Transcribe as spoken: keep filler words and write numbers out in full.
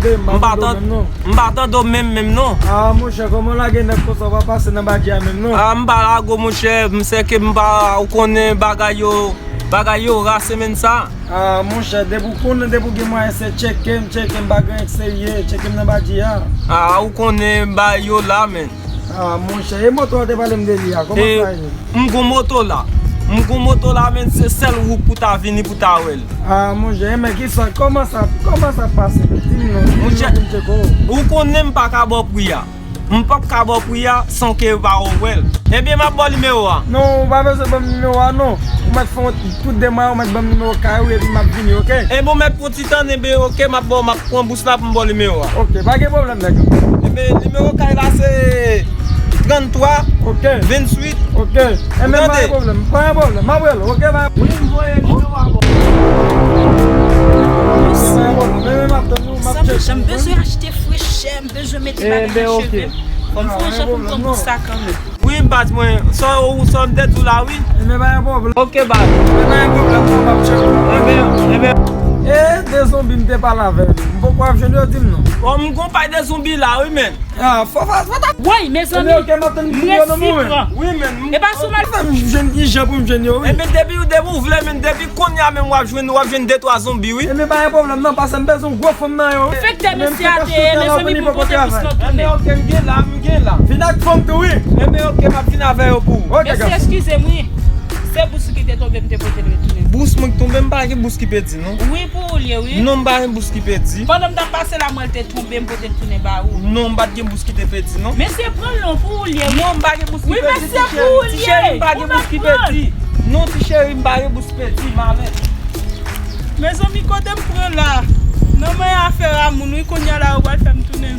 M pa tande w menm non. M pa tande w menm menm non. Ah, monchè, kòman w lage nèg konsa, w pa pase nan badji a menm non? Ah, m pa lage w, monchè, m sèke m pa, ou konnen bagay yo, bagay yo rase menm sa. Ah, monchè, depi w konnen, depi w gen mwayen, se tcheke m, tcheke m, pa gen anyen k serye, tcheke m nan badji a. Ah, ou konnen bagay yo la, menm. Ah, monchè, e moto a w te pale m de li a, kòman sa ye? M gon moto la. M gon moto la, men se sèl wout pou ta vini pou ta wè l. Ah, monchè, e men kisa, kòman sa, kòman sa pase? Di m non, di m non pou m tcheke w. Ou konnen m pa ka ba w pri a. M p ap ka ba w pri a san ke w pa wè l. Ebyen, m ap ba w nimewo a. Non, ou pa bezwen ban m nimewo a, non. Ou mèt fè yon tout demach, ou mèt ban m nimewo kay ou, epi m ap vini, oke? Ebyen, ou mèt pran ti tan, ebyen, oke, m ap ba w, m ap pran bous la pou m ba w nimewo a. Oke, pa gen pwoblèm, nèg. Ebyen, nimewo kay la se tranntwa, oke, venntuit. Oke. Ebyen, pa gen pwoblèm, pa gen pwoblèm. M ap rele w, oke, pa gen pwoblèm. Wi, m voye nimewo a ba w. Pa gen pwoblèm. Ebyen, m ap tann ou, m ap tcheke w. Jan m bezwen achte frechè, m bezwen mete bagay nan cheve m. Fò m fè yon jan pou m pran bous la kanmenm. Wi, baz mwen, sa ou, sa m te di w la, wi. Ebyen, pa gen pwoblèm. Oke, baz. Ebyen, pa gen pwoblèm, non, m ap tcheke w. Ebyen, ebyen. E, de zonbi m te pale avè w. M poko ap jwenn yo, di m non. Bon, m gon pay de zonbi la, wi, men. Ah, fò, fò, fò ta. Woy, mezanmi. Ebyen, oke, m ap tann videyo nan mwen. Wi, men. E pa sou mal. Fè m jwenn ki jan pou m jwenn yo, wi. Ebyen, depi, depi w vle, men, depi kounye a menm w ap jwenn, w ap jwenn de twa zonbi, wi. Ebyen, pa gen pwoblèm, non, paske m bezwen gwo fanm nan yo, wi. Enfektè mesye a te ye, mezanmi, pou m pote bous lan tounen. Ebyen, oke, m gen la, m gen la. Vin ak fanm tou, wi. Ebyen, oke, m ap vin avè yo pou ou. Oke, mesye, eskize m, wi. Se bous ki te tonbe, m te pote l retounen. Bous mwen ki tonbe, m pa gen bous ki pèdi, non. Wi, pou ou l ye, wi. Non, m pa gen bous ki pèdi. Pandan m t ap pase la, m wè l te tonbe, m pote l tounen ba ou. Non, m pa t gen bous ki te pèdi, non. Mesye, pran l non, pou ou l ye, wi. Non, m pa gen bous ki pèdi, ti cheri. Wi, mesye, pou ou l ye. Ti cheri, m pa gen bous ki pèdi. Non, ti cheri, m pa gen bous ki pèdi, malè. Mezanmi, kote m pran la? Nan men afè a moun, wi, kounye a la, yo pral fè m tounen.